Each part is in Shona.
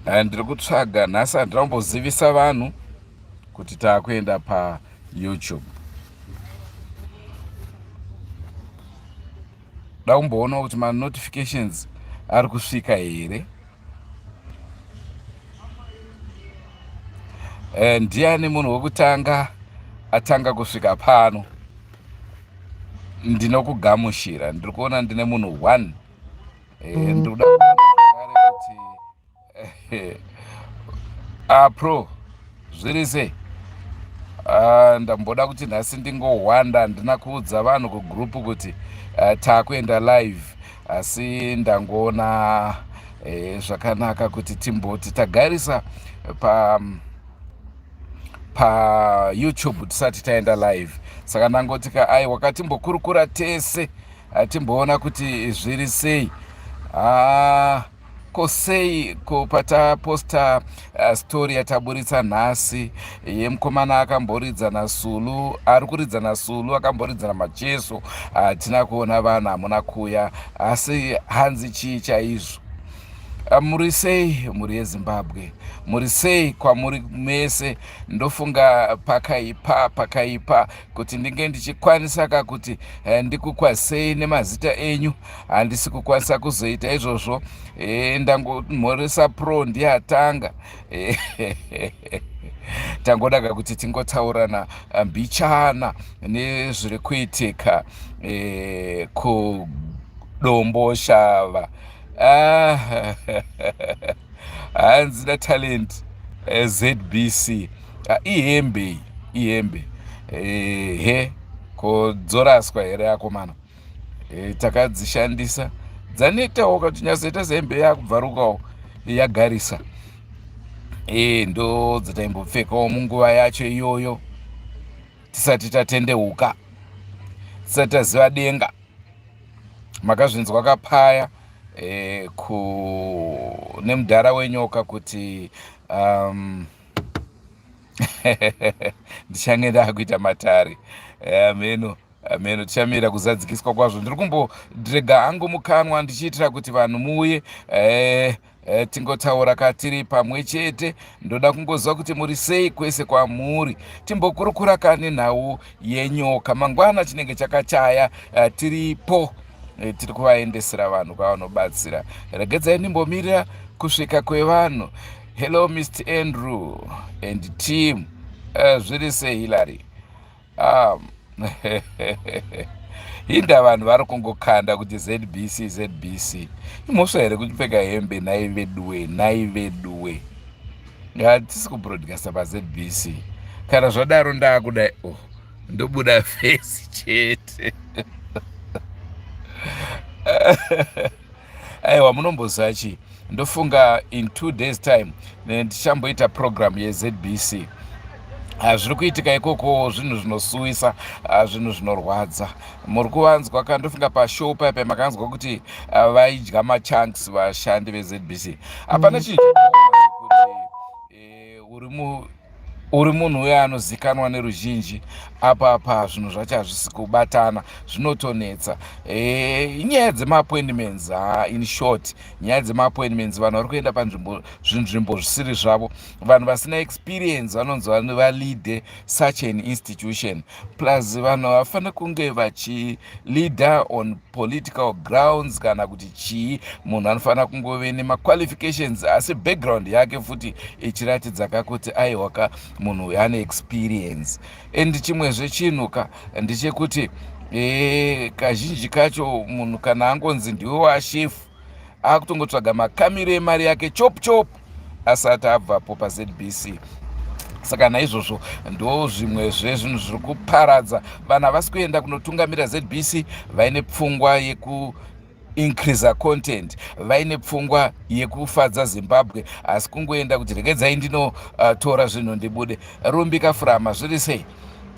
Ndiri kutsvaga nhasi, handina kumbozivisa vanhu kuti taakuenda paYouTube. Da kumboona kuti manotifications ari kusvika here. Ndiani munhu wekutanga atanga kusvika pano? Ndinokugamushira. Ndiri kuona ndine munhu one. Ndiri kuda kuona zvakare kuti pro zviri sei. Ndamboda kuti nhasi ndingohwanda, handina kuudza vanhu kugroup kuti taakuenda live, asi ndangoona zvakanaka kuti timboti tagarisa paYouTube tisati taenda live. Saka ndangoti ka aiwa, katimbokurukura tese, timboona kuti zviri sei. Ko sei ko pataposta story yataburitsa nhasi yemukomana akamboridza naSulu, ari kuridza naSulu, akamboridza naMacheso, hatina kuona vanhu, hamuna kuya, asi hanzi chii chaizvo? Muri sei mhuri yeZimbabwe? Muri sei kwamuri mese? Ndofunga pakaipa, pakaipa kuti ndinge ndichikwanisa ka kuti ndikukwazisei nemazita enyu. Handisi kukwanisa kuzoita izvozvo. Ndangomhoresa pro, ndiye atanga. Tangodaka kuti tingotaurana mbichana nezviri kuitika kuDomboshava. Hanzi naTalent, ZBC ihembe, ihembe he ko dzoraswa here akomana? Takadzishandisa dzanetawo, katinyatsoita sehembe yakubvarukawo, yagarisa. Ndo dzataimbopfekawo munguva yacho iyoyo tisati tatendeuka, tisati taziva denga. Makazvinzwa kapaya ku nemudhara wenyoka kuti ndichange ndakuita matare ameno ameno, tichamira kuzadzikiswa kwazvo. Ndiri kumbodrega hangu mukanwa ndichiitira kuti vanhu muuye, tingotaura katiri pamwe chete. Ndoda kungoziva kuti muri sei kwese kwamuri, timbokurukura kane nhau yenyoka. Mangwana chinenge chakachaya, tiripo, tiri kuvaendesera vanhu kwavanobatsira. Regedzai ndimbomirira kusvika kwevanhu. Hello Mr Andrew and team. Zviri sei Hillary? Hinda vanhu vari kungokanda kuti ZBC, ZBC. Imhosva here kupfeka hembe? Nhai veduwe, nhai veduwe, hatisi kubroadcasta paZBC. Kana zvadaro ndaakudai, oh, ndobuda face chete. Aiwa, munomboziva chii? Ndofunga in 2 days time ndichamboita program yeZBC. Zviri kuitika ikoko zvinhu zvinosuwisa, zvinhu zvinorwadza. Muri kuvanzwa ka? Ndofunga pashow paipai makanzwa kuti vaidya machunks vashandi veZBC. Hapana chinhu kuti uri munhu uyo anozikanwa neruzhinji, apa apa zvinhu zvacho hazvisi kubatana, zvinotonetsa. Inyaya dzemaappointments. In short, nyaya dzemaappointments. Vanhu vari kuenda panzvimbo, zvinzvimbo zvisiri zvavo. Vanhu vasina experience vanonzi valeade such an institution. Plus vanhu havafaniri kunge vachileader on political grounds kana kuti chii. Munhu anofanira kungove nemaqualifications, asi background yake futi ichiratidza ka kuti aiwa ka, munhu uyu ane experience. And chimwezve chinhu ka ndechekuti kazhinji kacho munhu kana angonzi ndiwe washefu, akutongotsvaga makamiro emari yake chop chop asati abvapo paZBC. Saka naizvozvo ndo zvimwe zvezvinhu zviri kuparadza. Vanhu havasi kuenda kunotungamira ZBC vaine pfungwa yeku increasa content, vaine pfungwa yekufadza Zimbabwe, asi kungoenda kuti regedzai ndinotora zvinhu ndibude. Rumbika furama, zviri sei?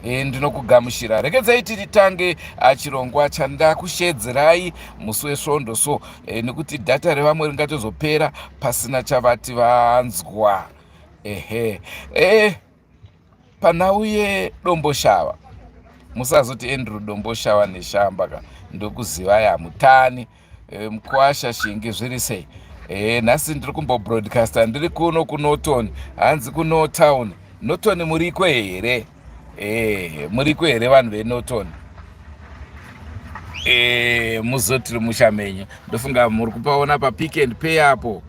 Ndinokugamushira. Regedzai tiritange chirongwa chandakushedzirai musi wesvondo so, nekuti data revamwe ringatozopera pasina chavati vanzwa. Ehe, panhau yeDomboshava, musazoti Andrew Domboshava neshamba ka, ndokuzivai hamutani. Mukwasha Shingi, zviri sei? E, nhasi ndiri kumbobroadcaster ndiri kuno kuNorton, hanzi kuNortown. Norton muriko here? E, muriko here vanhu veNorton? E, muzotiri musha menyu. Ndofunga muri kupaona paPick and Pay apo.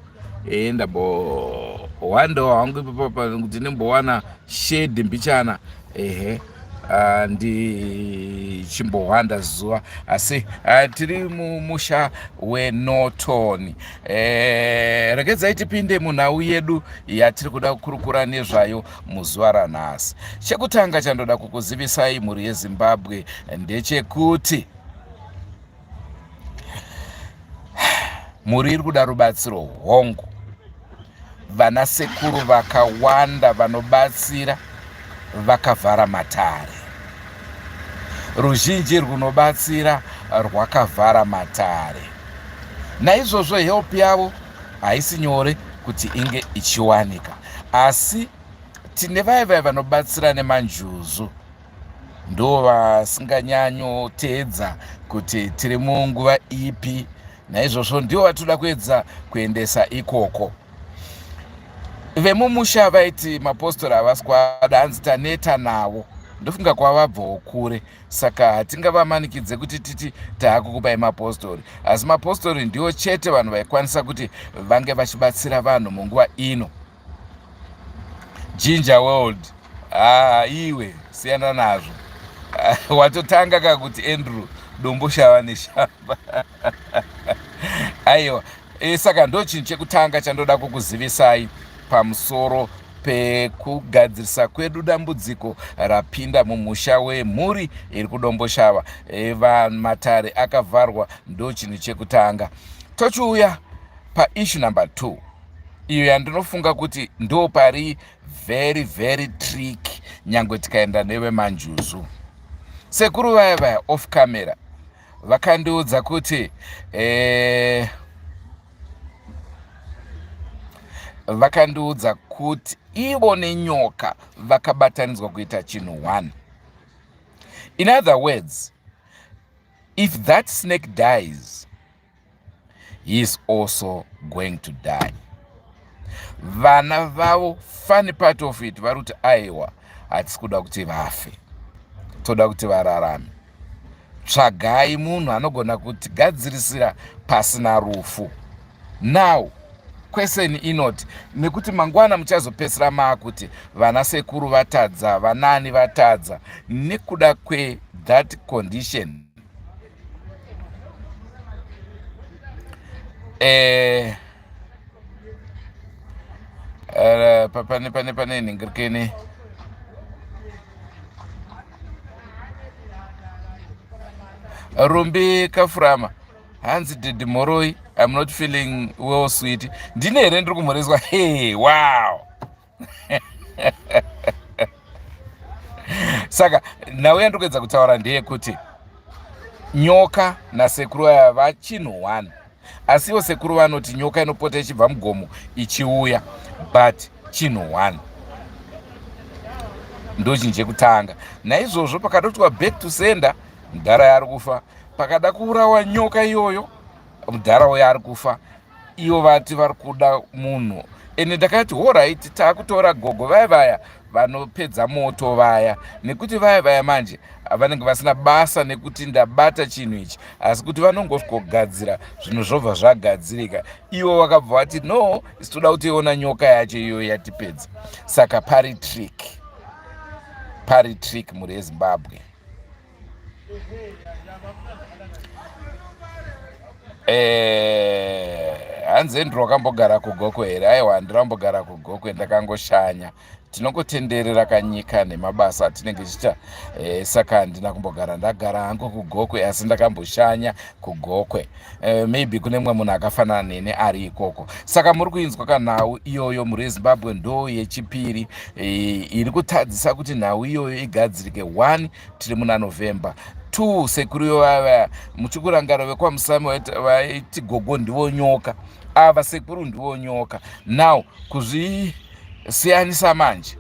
E, ndambowandawo hangu ipapa kuti ndimbowana shade mbichana. Ehe. Ndichimbohwanda zuva asi tiri mumusha weNorton. Regedzai tipinde munhau yedu yatiri kuda kukurukura nezvayo muzuva ranhasi. Chekutanga chandoda kukuzivisai mhuri yeZimbabwe ndechekuti mhuri iri kuda rubatsiro. Hongu, vana sekuru vakawanda vanobatsira vakavhara matare, ruzhinji rwunobatsira rwakavhara matare, naizvozvo help yavo haisi nyore kuti inge ichiwanika. Asi tine vaya vaya vanobatsira nemanjuzu, ndo vasinganyanyoteedza kuti tiri munguva ipi, naizvozvo ndivo vatinoda kuedza kuendesa ikoko. Vemumusha vaiti mapostori havasi kuada, hanzi taneta navo. Ndofunga kwavabvawo kure, saka hatingavamanikidze kuti titi taakukupai mapostori, asi mapostori ndiwo chete vanhu vaikwanisa kuti vange vachibatsira vanhu munguva ino. Ginger World, ah, iwe siyana nazvo. Watotanga kakuti Andrew Domboshava neshamba. Aiwa, saka ndo chinhu chekutanga chandoda kukuzivisai pamusoro pekugadzirisa kwedu dambudziko rapinda mumusha wemhuri iri kuDomboshava. Matare akavharwa, ndo chinhu chekutanga. Tochiuya paissue number 2, iyo yandinofunga kuti ndo pari very very tricky, nyange tikaenda nevemanjuzu. Sekuru vaya vaya off camera vakandiudza kuti ivo nenyoka vakabatanidzwa kuita chinhu one. In other words, if that snake dies, he is also going to die. Vana vavo, funny part of it, vari kuti aiwa, hatisi kuda kuti vafe, toda kuti vararame. Tsvagai munhu anogona kutigadzirisira pasina rufu. Now question inoti, nekuti mangwana muchazopedzisira maakuti vana sekuru vatadza, vanani vatadza nekuda kwethat condition. Pane nhingirikeni Rumbi Kafurama, hanzi didi moroi, I'm not feeling well sweet. Ndine here ndiri kumhoreswa? Hey, wow. Saka nhau yandiri kuedza kutaura ndeyekuti nyoka nasekuru aya vachinhu one, asi ivo sekuru vanoti nyoka inopota ichibva mugomo ichiuya, but chinhu one. Ndo chinhu chekutanga. Naizvozvo pakada kutiwa back to sender, mudhara yaari kufa. Pakada kuurawa nyoka iyoyo, mudhara uyo ari kufa. Ivo vati vari kuda munhu, ende ndakati alright, taakutora gogo vaya vaya vanopedza moto vaya, nekuti vaya vaya manje vanenge vasina basa nekuti ndabata chinhu ichi, asi kuti vanongosvikogadzira zvinhu zvobva zvagadzirika. Ivo vakabva vati no, isi toda kutoiona nyoka yacho iyoyo yatipedza. Saka pari trick, pari trick, mhuri yeZimbabwe. Hanzi Andrew wakambogara kuGokwe here? Aiwa, handirambogara kuGokwe, ndakangoshanya. Tinongotenderera kanyika nemabasa atinenge tichiita. Saka handina kumbogara, ndagara hangu kuGokwe, asi ndakamboshanya kuGokwe. Maybe kune mumwe munhu akafanana neni ari ikoko. Saka muri kuinzwa kanhau iyoyo, mhuri yeZimbabwe, ndo yechipiri iri kutadzisa kuti nhau iyoyo igadzirike. One, tiri muna November. Two, sekuru vava muchikurangaro vekwaMusami vaiti gogo ndivo nyoka, ava sekuru ndivo nyoka. Now kuzvisiyanisa manje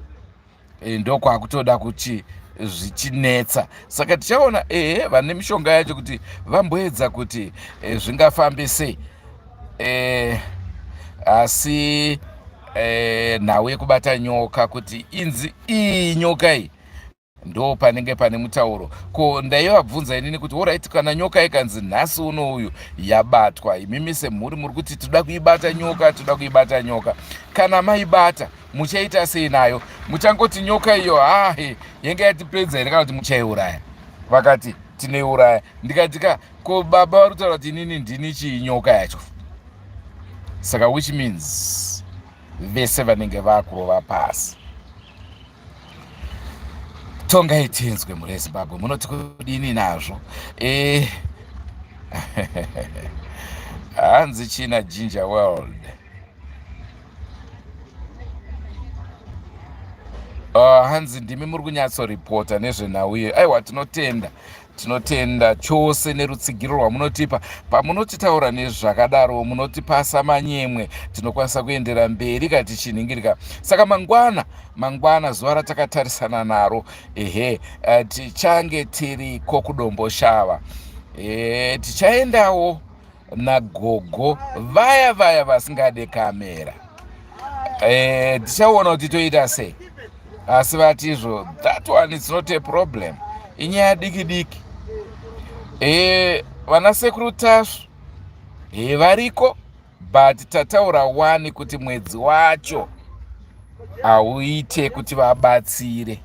ndokwakutoda kuti zvichinetsa. Saka tichaona ehe vane mishonga yacho kuti vamboedza kuti zvingafambe sei. Asi e, nhau yekubata nyoka kuti inzi iyi nyoka iyi ndo panenge pane mutauro. Ko ndaivabvunza inini kuti orit, kana nyoka ikanzi nhasi uno uyu yabatwa, imimi semhuri muri kuti toda kuibata nyoka, toda kuibata nyoka, kana maibata muchaita sei nayo? Muchangoti nyoka iyo hahe yenge yatipedza here, kana kuti muchaiuraya? Vakati tinoiuraya. Ndikati ka, ko baba vari kutaura kuti inini ndini chii nyoka yacho? Saka which means vese vanenge vakurova pasi. Tongai tinzwe, mhuri yeZimbabwe, munoti kudini nazvo? E, hanzi china Ginger World. Hanzi ndimi muri kunyatsoripota nezvenhau iyo. Aiwa, tinotenda, tinotenda chose nerutsigiro rwamunotipa pamunotitaura nezvakadaro. Munotipasa manyemwe, tinokwanisa kuendera mberi ka tichinhingirika. Saka mangwana, mangwana zuva ratakatarisana naro, ehe, tichange tiriko kuDomboshava. E, tichaendawo nagogo vaya vaya vasingade kamera. E, tichaona kuti toita sei, asi vatizvo that one is not a problem, inyaya diki diki. E, vana sekuru Tasvu e, variko, but tataura wani kuti mwedzi wacho hauite kuti vabatsire.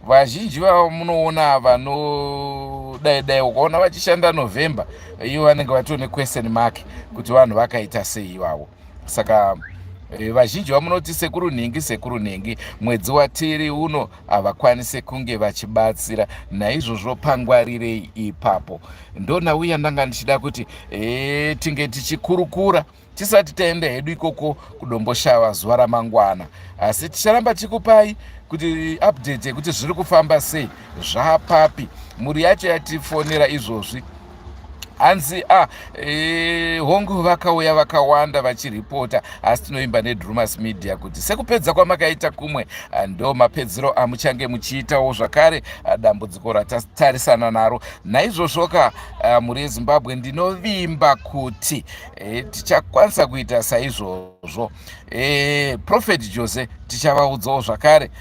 Vazhinji vavo munoona vanodai dai ukaona vachishanda November, ivo vanenge vatone question mark kuti vanhu vakaita sei ivavo. Saka vazhinji vamunoti sekuru nhingi, sekuru nhingi, mwedzi watiri uno havakwanise kunge vachibatsira. Naizvozvo pangwarirei ipapo. Ndonauya ndanga ndichida kuti tinge tichikurukura tisati taenda hedu ikoko kuDomboshava zuva ramangwana, asi ticharamba tichikupai kuti update yekuti zviri kufamba sei, zvapapi. Mhuri yacho yatifonera izvozvi, hanzi a hongu vakauya vakawanda vachiripota, asi tinoimba neDrumas Media kuti sekupedza kwamakaita kumwe ndo mapedzero amuchange muchiitawo zvakare dambudziko ratatarisana naro. Naizvozvoka, mhuri yeZimbabwe, ndinovimba kuti tichakwanisa kuita saizvozvo. Prophet Jose tichavaudzawo zvakare,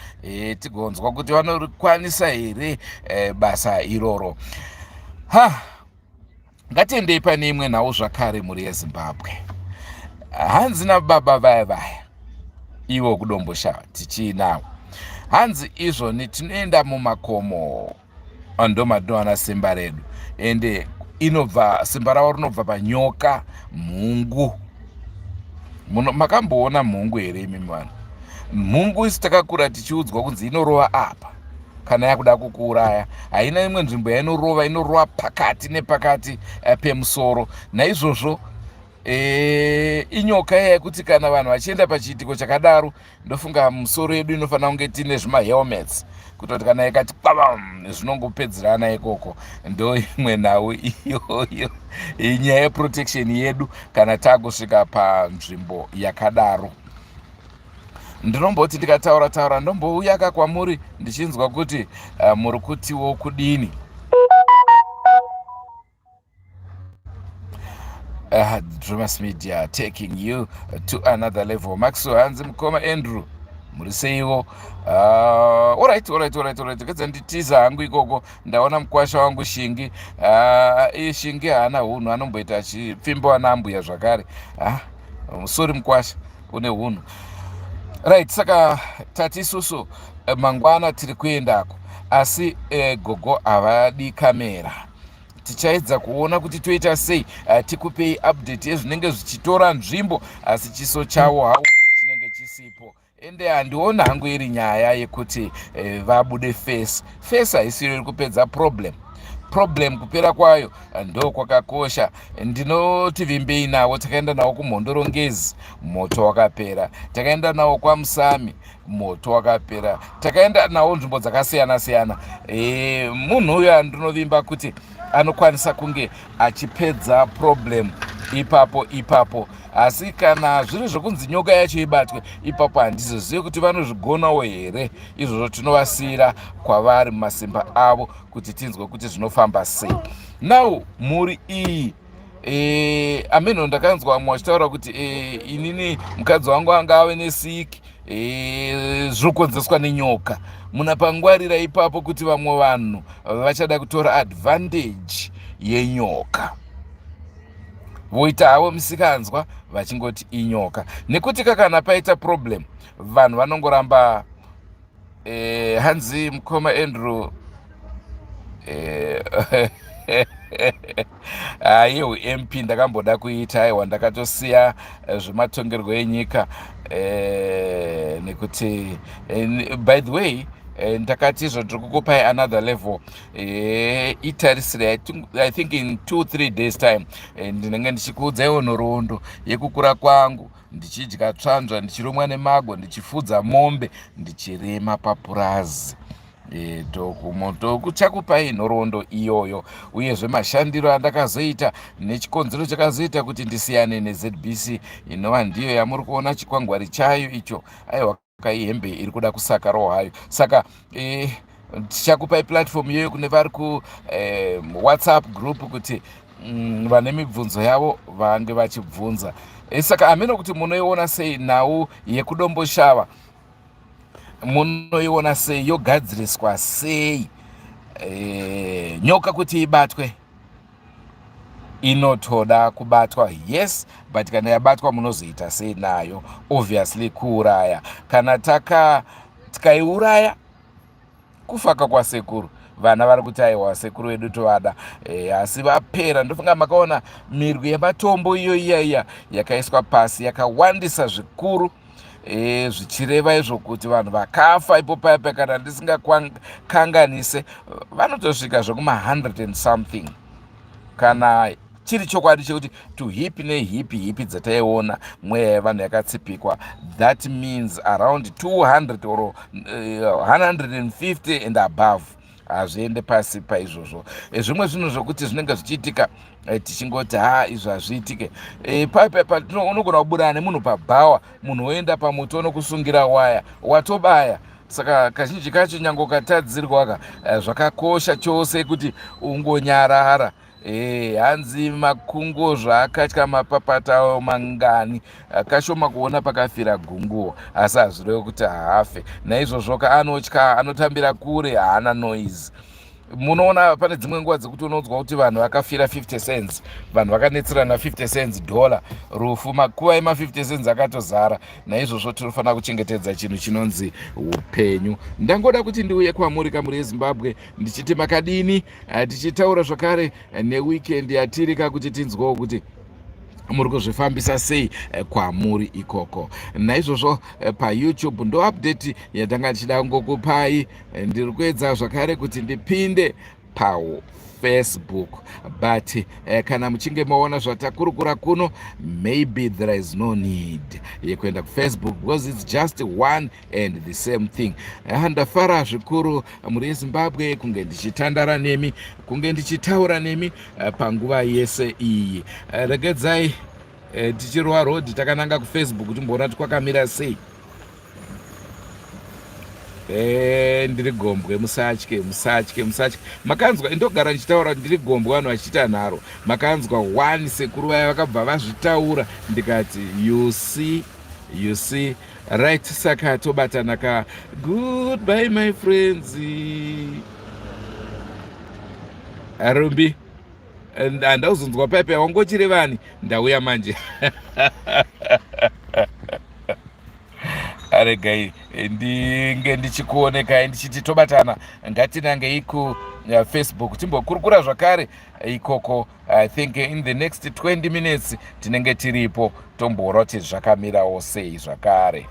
tigonzwa kuti vanokwanisa here basa iroro. Ha, ngatiendei pane imwe nhau zvakare, mhuri yeZimbabwe. Hanzi nababa vaya vaya ivo kuDomboshava tichiinawo, hanzi izvoni tinoenda mumakomo, ndo matinowana simba redu, ende inobva simba ravo rinobva panyoka, mhungu. Makamboona mhungu here imimi vanhu? Mhungu isi takakura tichiudzwa kunzi inorova apa kana yakuda kukuuraya, haina imwe nzvimbo yainorova, inorova pakati nepakati pemusoro. Naizvozvo inyoka iya yekuti kana vanhu vachienda pachiitiko chakadaro, ndofunga musoro yedu inofanira kunge tiine zvimahelmets, kutoti kana ikati pam, zvinongopedzerana ikoko. Ndo imwe nhau iyoyo, inyaya yeprotection yedu kana taakusvika panzvimbo yakadaro. Ndinomboti ndikataura taura, ndombouya ka kwamuri ndichinzwa kuti muri kutiwo kudini. Drumas Media, taking you to another level. Maxwell hanzi mukoma Andrew, muri seiwo? Alright, kedza nditiza hangu ikoko. Ndaona mukwasha wangu Shingi. Iye Shingi haana hunhu, anomboita achipfimba vanambuya zvakare. Sorry mukwasha, une hunhu. Right, saka tati isusu mangwana tiri kuendako, asi gogo havadi kamera. Tichaedza kuona kuti toita sei, tikupei update yezvinenge zvichitora nzvimbo, asi chiso chavo hawo chinenge chisipo. Ende handiona hangu iri nyaya yekuti vabude face. Face haisiyo iri kupedza problem. Problem kupera kwayo ndo kwakakosha. Ndinoti vimbei navo. Takaenda navo kuMhondoro-Ngezi, moto wakapera. Takaenda navo kwaMusami, moto wakapera. Takaenda nawo nzvimbo dzakasiyana siyana. Munhu uyo andinovimba kuti anokwanisa kunge achipedza problem ipapo ipapo, asi kana zviri zvokunzi nyoka yacho ibatwe ipapo, handizozivi kuti vanozvigonawo here izvozvo. Tinovasiyira kwavari mumasimba avo kuti tinzwe kuti zvinofamba sei. Now mhuri iyi. Ameno ndakanzwa vamwe vachitaura kuti inini mukadzi wangu anga ave nesiki, zviri kukonzeswa nenyoka. Munapangwarira ipapo kuti vamwe vanhu vachada kutora advantage yenyoka, voita havo misikanzwa vachingoti inyoka, nekuti kakana paita problem vanhu vanongoramba. Hanzi mukoma Andrew, aiwa, MP ndakamboda kuita, aiwa, ndakatosiya zvematongerwo enyika, nekuti by the way, ndakati izvo tiri kukupai another level. Itarisire, I think in 2-3 days time ndinenge ndichikuudzaiwo nhoroondo yekukura kwangu, ndichidya tsvanzva, ndichirumwa nemago, ndichifudza mombe, ndichirima papurazi. Tokuchakupai nhoroondo iyoyo, uyezve mashandiro andakazoita nechikonzero chakazoita kuti ndisiyane neZBC, inova ndiyo yamuri kuona chikwangwari chayo icho. Aiwa, kaihembe iri kuda kusakarawo hayo. Saka tichakupai platform iyoyo kune vari kuWhatsApp group kuti vane mibvunzo yavo vange vachibvunza. Saka hameno kuti munoiona sei nhau yekuDomboshava, munoiona sei, yogadziriswa sei? Nyoka kuti ibatwe inotoda kubatwa, yes, but kana yabatwa munozoita sei nayo? Obviously kuuraya. Kana taka tikaiuraya, kufaka kwasekuru. Vana vari kuti aiwa, sekuru vedu tovada, asi vapera. Ndofunga makaona mirwi yematombo iyo iya iya yakaiswa pasi yakawandisa zvikuru, zvichireva izvo kuti vanhu vakafa ipo paya, kana ndisingakanganise, vanotosvika zvekuma100 and something, kana chiri chokwadi chekuti tuheap neheap heap dzataiona mweya yevanhu yakatsipikwa. That means around 200 or 150 and above. Hazviende pasi paizvozvo. Zvimwe zvinhu zvokuti zvinenge zvichiitika, tichingoti ha, izvo hazviitike. Unogona kuburana nemunhu pabhawa, munhu woenda pamuti onokusungira waya, watobaya. Saka kazhinji kacho nyange ukatadzirwa ka, zvakakosha chose kuti ungonyarara. Hanzi makunguo zvaakatya mapapata mangani, kashoma kuona pakafira gunguo, asi hazvirevi kuti haafe. Naizvozvo ka anotya, anotambira kure, haana noise. Munoona pane dzimwe nguva dzekuti unonzwa kuti vanhu vakafira 50 cents, vanhu vakanetserana 50 cents, dollar, rufu, makuva ema50 cents akatozara. Naizvozvo tinofanira kuchengetedza chinhu chinonzi upenyu. Ndangoda kuti ndiuye kwamuri kamuri yeZimbabwe ndichiti makadini, tichitaura zvakare neweekend yatiri ka, kuti tinzwewo kuti muri kuzvifambisa sei kwamuri ikoko. Naizvozvo paYouTube ndo update yatanga ndichida kungokupai. Ndiri kuedza zvakare kuti ndipinde paFacebook, but kana muchinge maona zvatakurukura kuno, maybe there is no need yekuenda kuFacebook because it's just one and the same thing. Ndafara zvikuru muri yeZimbabwe kunge ndichitandara nemi, kunge ndichitaura nemi panguva yese iyi. Regedzai tichirova rodhi takananga kuFacebook, timboona kuti kwakamira sei. Ndiri gombwe, musatye, musatye, musatye. Makanzwa indogara ndichitaura kuti ndiri gombwe, vanhu vachiita nharo. Makanzwa one sekuru vaya vakabva vazvitaura, ndikati you see, you see. Right, saka tobatana ka. Goodbye, my friends. Arumbi, handauzonzwa paipi wangochirevani, ndauya manje. Aregai ndinge ndichikuonekai ndichiti tobatana. Ngatinangei kuFacebook timbokurukura zvakare ikoko. I think in the next 20 minutes tinenge tiripo, tomboona kuti zvakamirawo sei zvakare.